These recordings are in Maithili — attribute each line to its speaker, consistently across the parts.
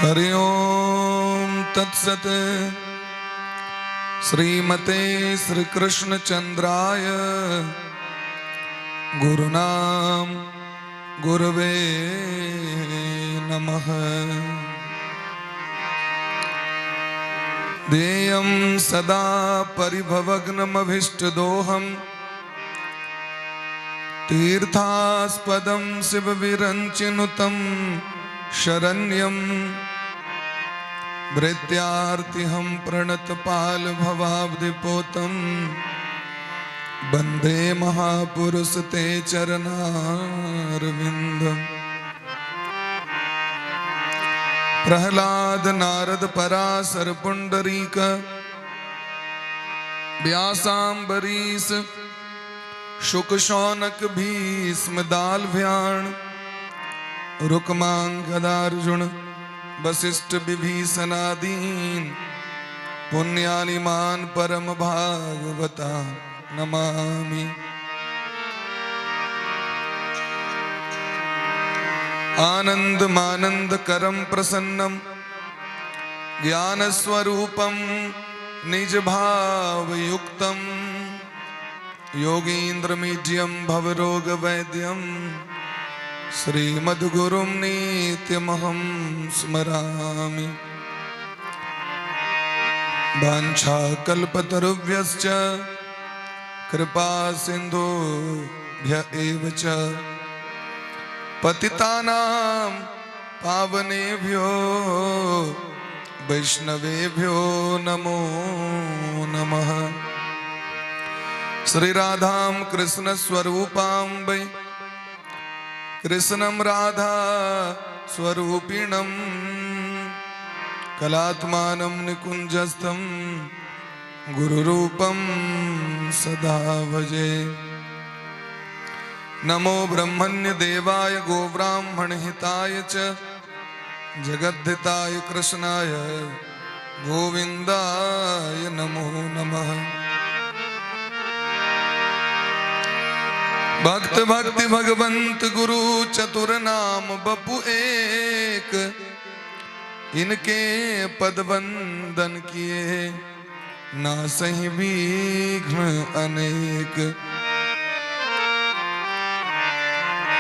Speaker 1: हरि ओम तत्सत। श्रीमते श्री कृष्ण चंद्राय गुरुनाम गुरवे नमः। ध्येयं सदा परिभवग्नमभीष्टदोहं तीर्थास्पदं शिवविरञ्चिनुतं शरण्यं भृत्यार्तिहं प्रणतपालभवाब्धिपोतं वन्दे महापुरुष ते चरणारविन्दम्। प्रहलाद नारद पराशर पुंडरीक व्यासाम्बरीश शुक शौनक भीष्म दालभ्याण रुक्मांगदार्जुन वशिष्ठ विभीषणादीन पुण्यानिमान परम भागवता नमामि। आनंदमानंद करम प्रसन्नम ज्ञानस्वरूपं निज भावयुक्तं योगीन्द्रमीड्यं भवरोगवैद्यं श्रीमद्गुरुं नित्यमहं स्मरामि। वाञ्छाकल्पतरुभ्यश्च कृपा सिन्धुभ्य एव च पतितानां पावनेभ्यो वैष्णवेभ्यो नमो नमः। श्री राधां कृष्ण स्वरूपां वै कृष्णं राधा स्वरूपिणं कलात्मानं निकुञ्जस्थं गुरुरूपं सदा भजे। नमो ब्रह्मण्य देवाय गोब्राह्मण हिताय च जगद्धिताय कृष्णाय गोविन्दाय नमो नमः। भक्त भक्ति भगवंत गुरु चतुर नाम बपु एक, इनके पद वंदन किए ना सही विघ्न अनेक।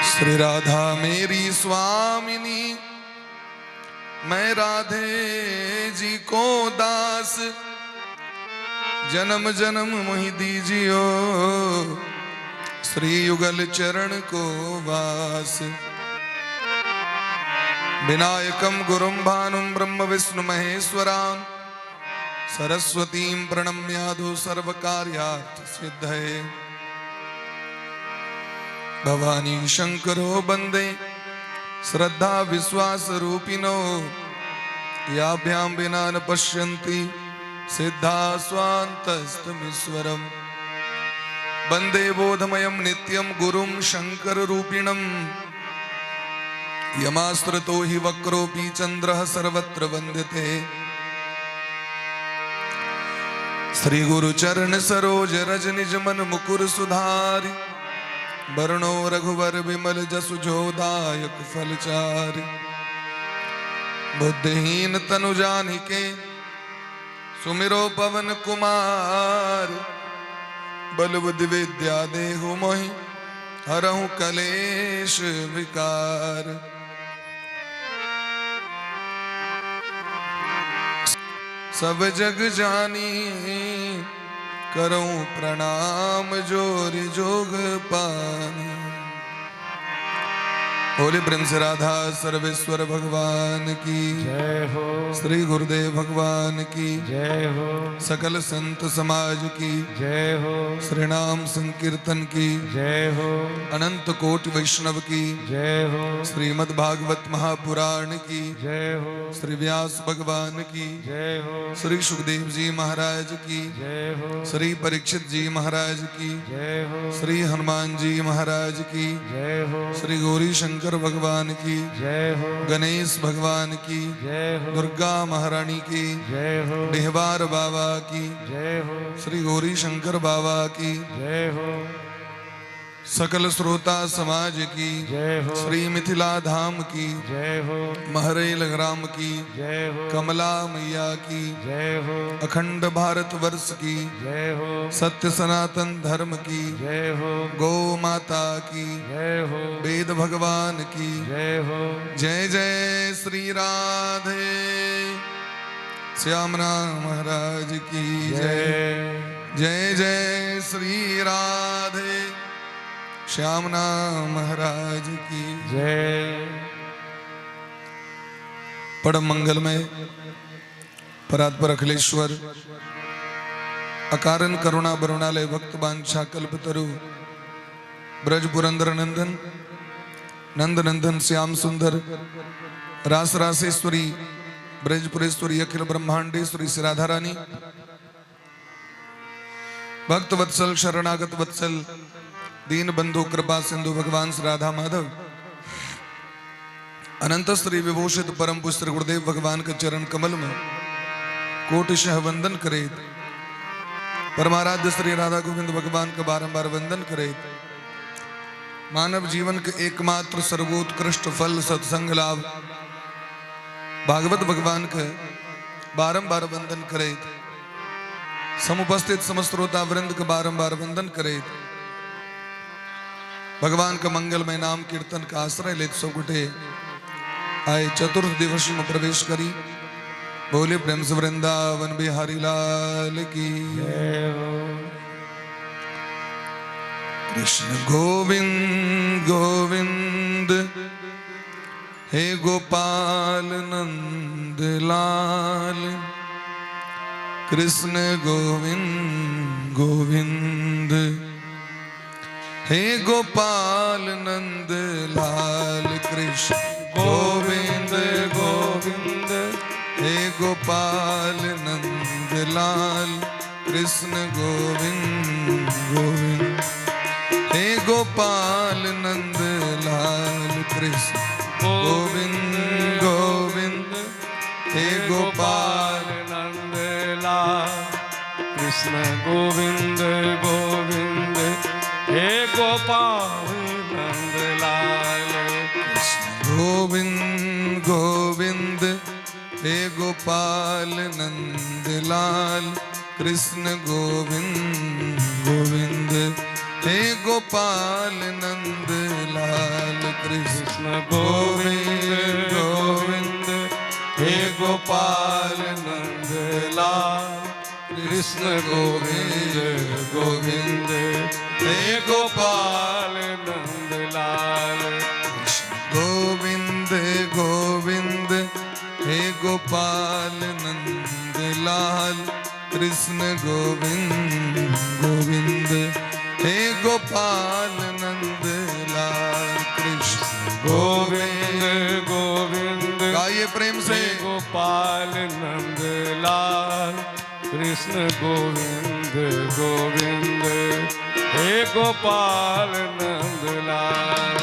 Speaker 1: श्री राधा मेरी स्वामिनी, मैं राधे जी को दास, जन्म जन्म मोहि दीजियो श्री युगल चरण को वास। विनायकम गुरुं भानुं ब्रह्म विष्णु महेश्वरां सरस्वतीं प्रणम्यादु सर्वकार्यार्थ सिद्धये। भवानी शंकरो वंदे श्रद्धा विश्वास रूपिणो, याभ्यां विना न पश्यन्ति सिद्धा स्वान्तस्थमीश्वरम्। वंदे बोधमयं नित्यं गुरुं शंकर रूपिणम्, यमाश्रितो हि वक्रोऽपि चन्द्रः सर्वत्र वन्द्यते। श्री गुरु चरण सरोज रज निज मन मुकुर सुधारि, बरनो रघुवर विमल जसु जो दायक फलचारि। बुद्धिहीन तनु जानिके सुमिरो पवन कुमार, बल बुद्धि विद्या देहु मोहि हरहु कलेश विकार। सब जग जानी करूं प्रणाम जोरि जोग पानी। बोले प्रेम से राधा सर्वेश्वर भगवान की
Speaker 2: जय हो।
Speaker 1: श्री गुरुदेव भगवान की
Speaker 2: जय हो।
Speaker 1: सकल संत समाज की
Speaker 2: जय हो।
Speaker 1: श्री नाम संकीर्तन की
Speaker 2: जय हो।
Speaker 1: अनंत कोटि वैष्णव की
Speaker 2: जय हो।
Speaker 1: श्रीमद् भागवत महापुराण की
Speaker 2: जय हो।
Speaker 1: श्री व्यास भगवान की
Speaker 2: जय हो।
Speaker 1: श्री सुखदेव जी महाराज की
Speaker 2: जय हो।
Speaker 1: श्री परीक्षित जी महाराज की
Speaker 2: जय हो।
Speaker 1: श्री हनुमान जी महाराज की
Speaker 2: जय हो।
Speaker 1: श्री गौरी शंकर भगवान की
Speaker 2: जय हो।
Speaker 1: गणेश भगवान की
Speaker 2: जय हो।
Speaker 1: दुर्गा महारानी की
Speaker 2: जय हो।
Speaker 1: डिहबार बाबा की
Speaker 2: जय हो।
Speaker 1: श्री गौरी शंकर बाबा की
Speaker 2: जय हो।
Speaker 1: सकल श्रोता समाज की
Speaker 2: जय हो।
Speaker 1: श्री मिथिला धाम की
Speaker 2: जय हो।
Speaker 1: महरेल ग्राम की
Speaker 2: जय हो।
Speaker 1: कमला मैया की
Speaker 2: जय हो।
Speaker 1: अखंड भारत वर्ष की
Speaker 2: जय हो।
Speaker 1: सत्य सनातन धर्म की
Speaker 2: जय हो।
Speaker 1: गौ माता की
Speaker 2: जय हो।
Speaker 1: वेद भगवान की
Speaker 2: जय हो।
Speaker 1: जय जय श्री राधे। श्याम राम महाराज की जय।
Speaker 2: जय
Speaker 1: जय जय श्री राधे। श्याम नाम महाराज की
Speaker 2: जय।
Speaker 1: परम मंगलमय परात्पर अखिलेश्वर अकारण करुणा बरुणालय भक्त बांछा कल्पतरु ब्रज पुरंदर नंदन नंद नंदन श्याम सुंदर रास रासेश्वरी ब्रजपुरेश्वरी अखिल ब्रह्मांडेश्वरी श्री राधा रानी भक्त वत्सल शरणागत वत्सल दीन बंधु कृपा सिंधु भगवान श्री राधा माधव अनंत श्री विभूषित परम पुष्ट गुरुदेव भगवान के चरण कमल में कोटिशः वंदन करे। परमाराध्य श्री राधा गोविंद भगवान का बारंबार वंदन करे। मानव जीवन के एकमात्र सर्वोत्कृष्ट फल सत्संग लाभ भागवत भगवान के बारंबार वंदन करे। समुपस्थित समस्त श्रोता वृंद के बारंबार वंदन करे। भगवान का मंगलमय नाम कीर्तन का आश्रय लेत सब गुटे आए चतुर्थ दिवस में प्रवेश करी। बोले प्रेम से वृंदावन बिहारी लाल की
Speaker 2: जय हो।
Speaker 1: कृष्ण गोविंद गोविंद हे गोपाल नंद लाल। कृष्ण गोविंद गोविंद हे गोपाल नंद लाल। कृष्ण गोविंद गोविंद हे गोपाल नंद लाल। कृष्ण गोविंद गोविंद हे गोपाल नंद लाल। कृष्ण गोविंद गोविंद हे गोपाल
Speaker 2: नंद लाल। कृष्ण गोविंद गोविंद हे गोपाल नंद लाल।
Speaker 1: गोविंद गोविंद हे गोपाल नंद लाल। कृष्ण गोविंद गोविंद हे गोपाल नंद लाल। कृष्ण
Speaker 2: कृष्ण गोविंद गोविंद हे गोपाल नंद लाल। कृष्ण गोविंद गोविंद हे गोपाल नंद लाल।
Speaker 1: गोविंद गोविंद हे गोपाल नंद लाल। कृष्ण गोविंद गोविंद हे गोपाल नंद लाल। कृष्ण
Speaker 2: गोविंद गोविंद
Speaker 1: गाइए प्रेम से।
Speaker 2: हे गोपाल नंद लाल। कृष्ण गोविंद गोविंद हे गोपाल नंद लाल।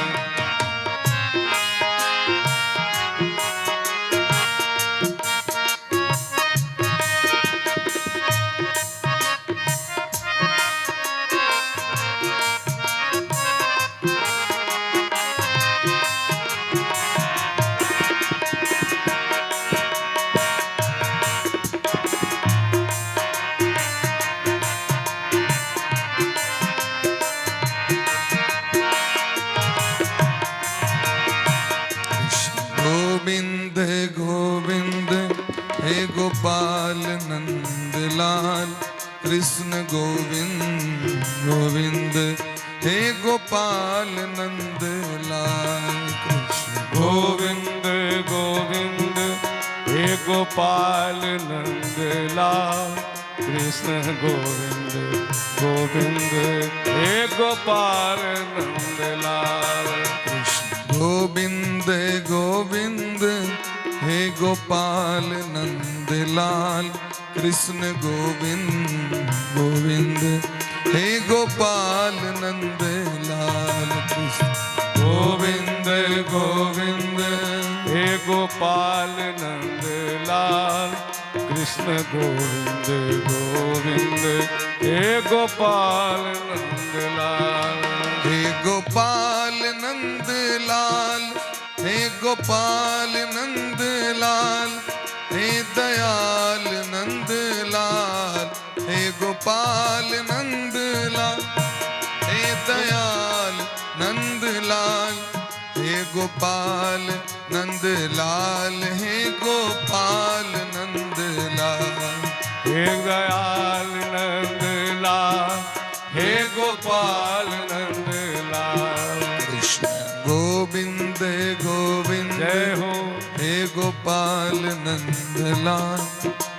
Speaker 1: गोविंद गोविंद हे गोपाल नंद लाल। कृष्ण गोविंद गोविंद हे गोपाल नंद लाल। कृष्ण
Speaker 2: गोविंद गोविंद हे गोपाल नंद लाल। कृष्ण गोविंद गोविंद हे गोपाल नंद लाल।
Speaker 1: कृष्ण गोविंद गोविंद हे गोपाल नंद लाल। कृष्ण गोविंद गोविंद हे गोपाल नंद लाल। कृष्ण
Speaker 2: गोविंद गोविंद हे गोपाल नंद लाल। कृष्ण गोविंद गोविंद हे गोपाल नंद लाल।
Speaker 1: हे गोपाल नंद लाल, हे गोपाल नंद लाल, हे दयाल नंद लाल, हे गोपाल नंद लाल, हे दयाल नंद लाल, हे गोपाल नंद लाल, हे गोपाल नंद लाल।
Speaker 2: हे दयाल नंद लाल, हे गोपाल नंद लाल।
Speaker 1: कृष्ण गोविंद गोविंद,
Speaker 2: जय हो।
Speaker 1: हे गोपाल नंद लाल,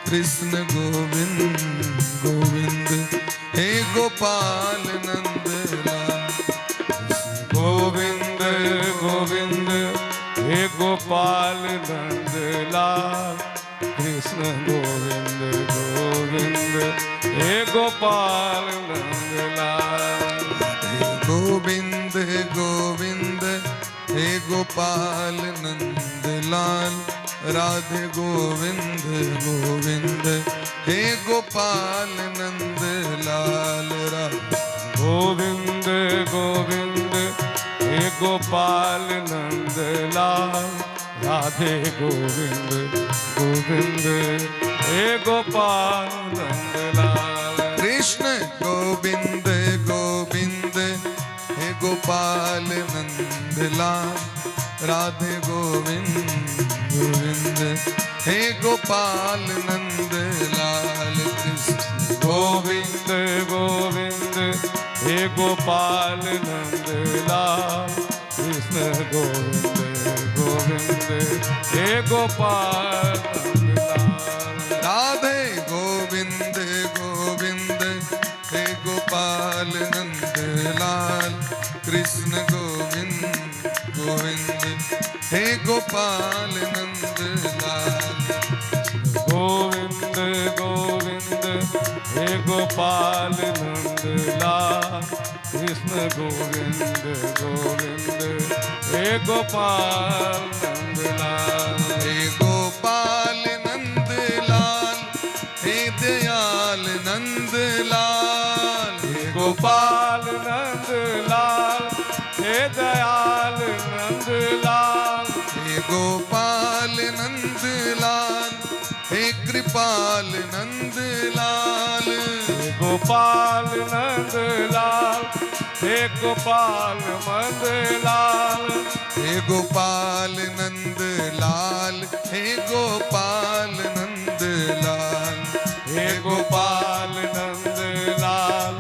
Speaker 1: कृष्ण गोविंद गोविंद, हे गोपाल नंद लाल।
Speaker 2: गोविंद गोविंद, हे गोपाल नंद लाल, कृष्ण गोविंद गोविंद, हे गोपाल नंद लाल।
Speaker 1: हे गोविंद गोविंद, हे गोपाल नंद लाल, राधे गोविंद गोविंद, हे गोपाल नंद लाल, राधे
Speaker 2: गोविंद गोविंद, हे गोपाल नंद लाल, राधे गोविंद गोविंद, हे गोपाल नंद लाल।
Speaker 1: कृष्ण गोविंद गोविंद, हे गोपाल नंद लाल, राधे गोविंद गोविंद, हे गोपाल नंद लाल, कृष्ण
Speaker 2: गोविंद गोविंद, हे गोपाल नंद लाल, कृष्ण गोविंद गोविंद, हे गोपाल नंद लाल।
Speaker 1: राधे गोविंद गोविंद, हे गोपाल नंद लाल, कृष्ण गोविंद गोविंद, हे गोपाल नंद लाल।
Speaker 2: गोविंद गोविंद, हे गोपाल नंद लाल, कृष्ण गोविंद गोविंद, हे गोपाल नंद लाल।
Speaker 1: हे गोपाल नंद लाल, हे दयाल नंद लाल, हे
Speaker 2: गोपाल नंद लाल, हे दयाल नंद लाल।
Speaker 1: हे गोपाल नंद लाल, हे कृपाल नंद लाल।
Speaker 2: हे गोपाल नंद लाल, हे गोपाल नंद लाल।
Speaker 1: हे गोपाल नंद लाल, हे गोपाल नंद लाल।
Speaker 2: हे गोपाल नंद लाल,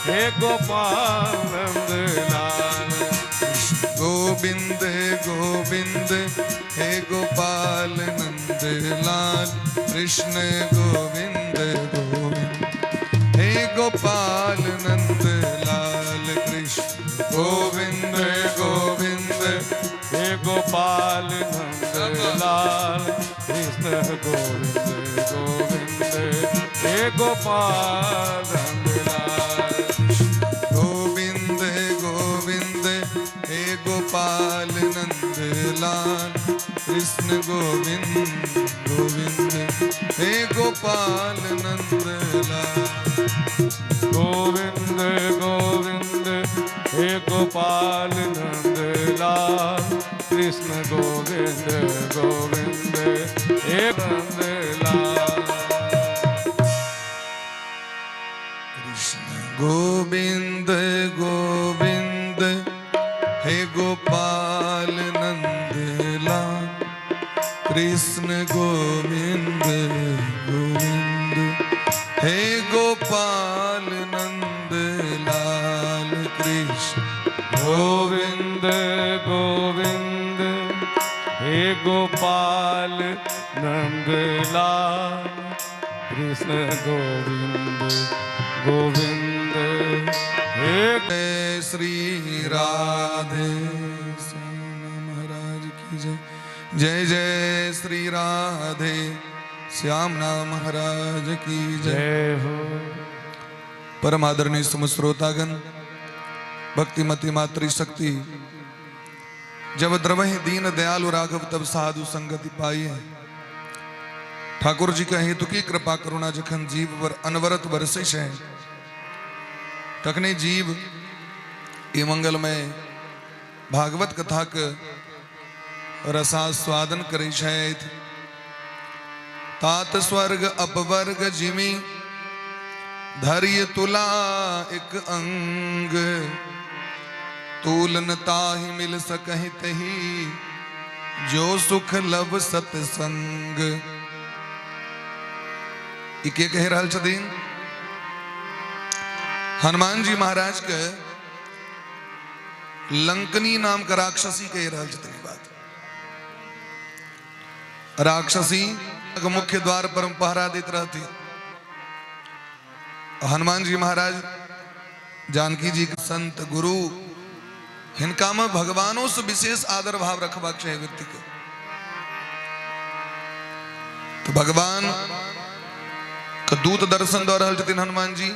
Speaker 2: हे गोपाल नंद लाल।
Speaker 1: गोविंद गोविंद, हे गोपाल नंद लाल, कृष्ण गोविंद गोविंद, हे गोपाल नंद लाल, कृष्ण
Speaker 2: गोविंद गोविंद, हे गोपाल नंद लाल, कृष्ण गोविंद गोविंद, हे गोपाल नंद लाल।
Speaker 1: गोविंद गोविंद, हे गोपाल नंद लाल, कृष्ण गोविंद गोविंद, हे गोपाल नंद लाल।
Speaker 2: गोविंद गोविंद, हे गोपाल नंद लाल, कृष्ण गोविंद गोविंद, हे नंद लाल।
Speaker 1: कृष्ण गोविंद गोविंद, हे गोपाल नंद लाल, कृष्ण गोविंद गोविंद, हे गोपाल नंद लाल, कृष्ण
Speaker 2: गोविंद गोविंद, हे गोपाल नंद लाल, कृष्ण गोविंद गोविंद, हे
Speaker 1: जय श्री राधे श्याम महाराज की जय। जय जय श्री राधे श्याम नाम महाराज की जय।
Speaker 2: जय हो।
Speaker 1: परम आदरणीय समश्रोतागण, भक्तिमती मातृशक्ति, जब द्रवहि दीन दयालु राघव तब साधु संगति पाई है। ठाकुर जी का हेतु की कृपा करुणा जखन जीव पर अनवरत बरसे है, तखने जीव ये मंगलमय भागवत कथाके रसास्वादन करै छथि। तात स्वर्ग अपवर्ग जिमि धरिय तुला एक अंग, तूलन ताहि मिल सकहि तही जो सुख लभ सत्संग। ई के कहि रहल छथिन? हनुमान जी महाराज के लंकनी नाम के राक्षसी कहि रहल छथिन ई बात। राक्षसी के मुख्य द्वार पर पहरा दैत रहथिन। हनुमान जी महाराज जानकी जी के संत गुरु, हिनका में भगवानों से विशेष आदर भाव रखबाक चाही व्यक्ति के। तो भगवान के दूत दर्शन दऽ रहल छथिन हनुमान जी।